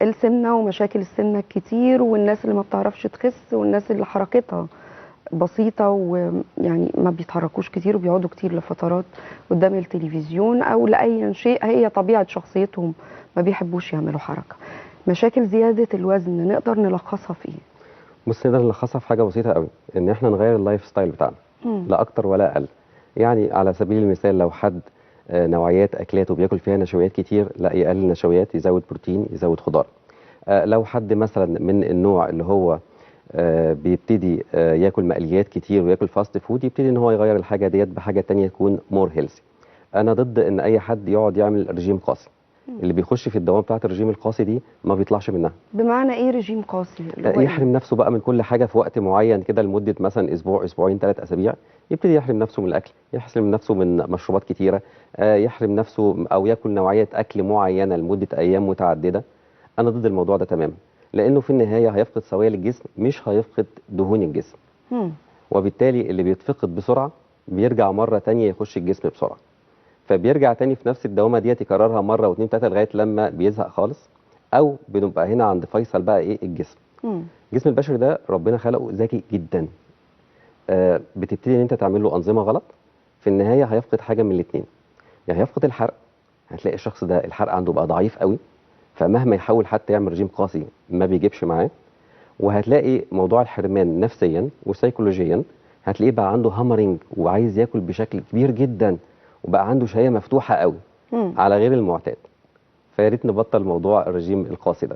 السمنة ومشاكل السمنة الكتير، والناس اللي ما بتعرفش تخس، والناس اللي حركتها بسيطة ويعني ما بيتحركوش كتير وبيقعدوا كتير لفترات قدام التلفزيون أو لأي شيء، هي طبيعة شخصيتهم ما بيحبوش يعملوا حركة. مشاكل زيادة الوزن نقدر نلخصها في إيه؟ بص، نقدر نلخصها في حاجة بسيطة قوي، ان احنا نغير ال lifestyle بتاعنا. لا اكتر ولا اقل. يعني على سبيل المثال لو حد نوعيات اكلاته بياكل فيها نشويات كتير، لا يقلل نشويات، يزود بروتين، يزود خضار. لو حد مثلا من النوع اللي هو بيبتدي ياكل مقليات كتير وياكل fast food، يبتدي ان هو يغير الحاجة ديت بحاجة تانية تكون more healthy. انا ضد ان اي حد يقعد يعمل رجيم قاسي. اللي بيخش في الدوامة بتاعه الرجيم القاسي دي ما بيطلعش منها. بمعنى إيه رجيم قاسي؟ اللي هو إيه؟ يحرم نفسه بقى من كل حاجة في وقت معين كده لمدة مثلا اسبوع، اسبوعين، 3 اسابيع. يبتدي يحرم نفسه من الاكل، يحرم نفسه من مشروبات كتيره، يحرم نفسه او ياكل نوعية اكل معينة لمدة ايام متعدده. انا ضد الموضوع ده تماما، لانه في النهاية هيفقد سوائل الجسم مش هيفقد دهون الجسم. وبالتالي اللي بيتفقد بسرعة بيرجع مرة تانية يخش الجسم بسرعه، فبيرجع تاني في نفس الدوامة ديت، يكررها مرة واثنين ثلاثة لغاية لما بيزهق خالص. او بنبقى هنا عند فيصل بقى ايه الجسم. الجسم البشري ده ربنا خلقه ذكي جدا. بتبتدي ان انت تعمل له انظمة غلط، في النهاية هيفقد حاجة من الاثنين: يا هيفقد الحرق، هتلاقي الشخص ده الحرق عنده بقى ضعيف قوي، فمهما يحاول حتى يعمل رجيم قاسي ما بيجيبش معاه. وهتلاقي موضوع الحرمان نفسيا وسيكولوجيا، هتلاقيه بقى عنده hungering وعايز ياكل بشكل كبير جدا، وبقى عنده شهية مفتوحة قوي على غير المعتاد. فيا ريت نبطل موضوع الرجيم القاسي ده.